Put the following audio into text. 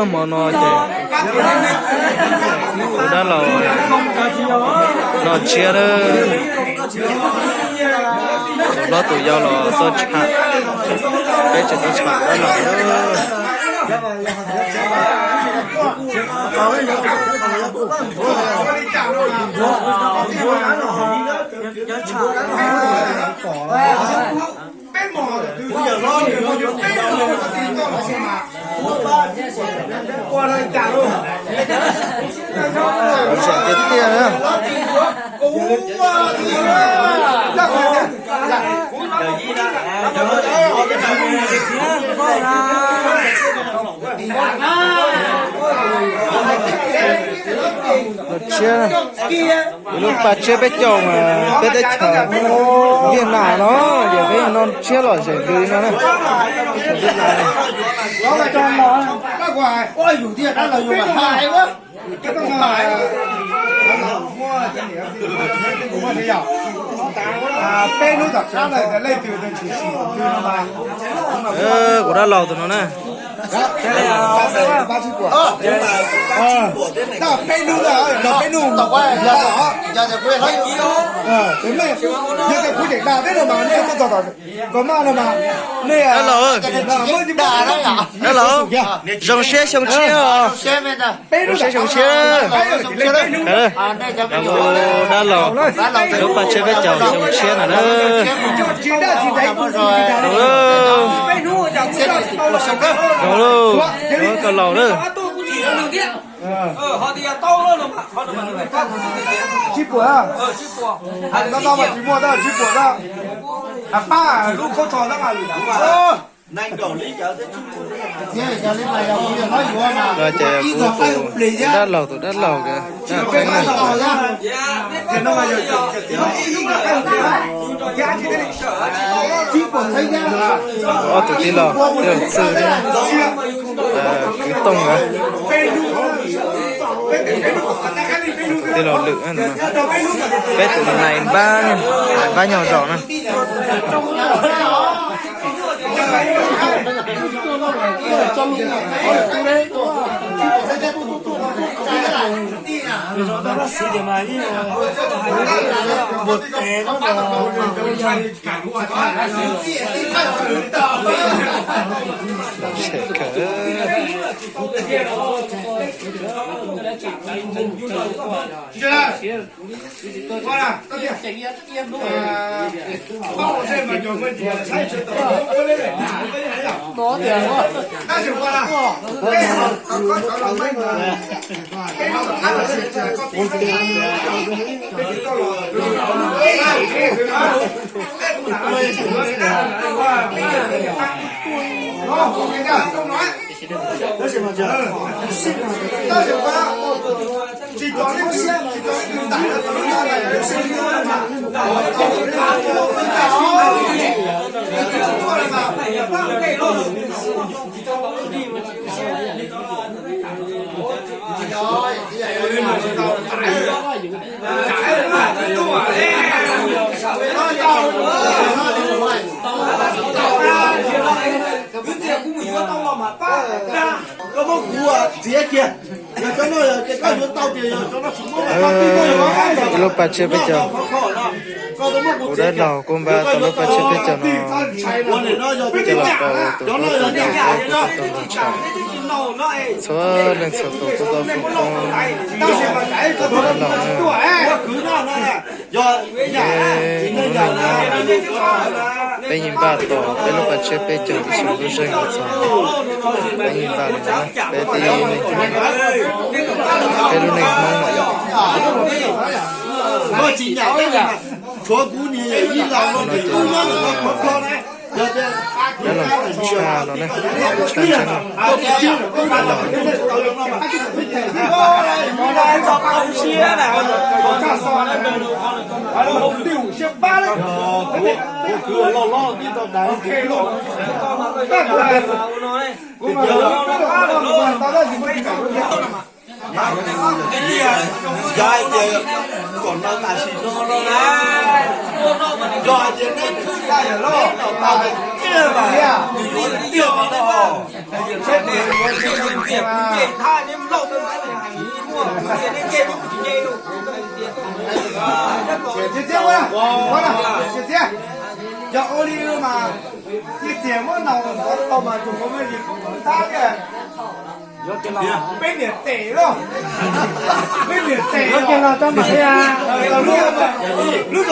Hmo no ces kuv dab laug noj tsiab lawm. Tus hlob tus yau los tuaj tsham, peb tseem tuaj tsham dab laug. Tiag tiag. Tsiab, lub pas tsiab peb caug mas peb teb chaws Viaj Nam no ces peb noj tsiab lom zem li no na. Kuv dab laug tus no na. Dab laug, zoo siab xyoo tshiab os. Zoo siab xyoo tshiab. Dab laug, lub pas tsiab peb caug xyoo tshiab no na. Zoo lauj, koj laus na. No ces kuv tus dab laug tus dab laug kiag. Ob tug tij laug, tij laug Txwj thiab kwv Tooj nkawd. Tij laug Lwm, peb tus nais npab, nais npab nyob zos na. Ib lub pas tsiab peb caug. Kuv dab laug kuj npaj tau lub pas tsiab peb caug no coj los rau tus hlob tus yau, kuj tau nrog tsham. Txhua leej txhua tus kuj tau foom koob rau tus dab laug na. Peb yeej npaj tau peb lub pas tsiab peb caug ib xyoos lub zeeg los txog. Peb yeej npaj li no na, peb tib neeg Hmoob, peb lub neej Hmoob no yog. Dab laug tshaj no ne, tshaj tshaj no. Dab laug. Yav hais tias kom no tam sim no no na. Yog ua li mas, ib txhia muab nau ntov tau mas tsuas muaj yim tab tiag. Peb niam tes los, peb niam tes los, lub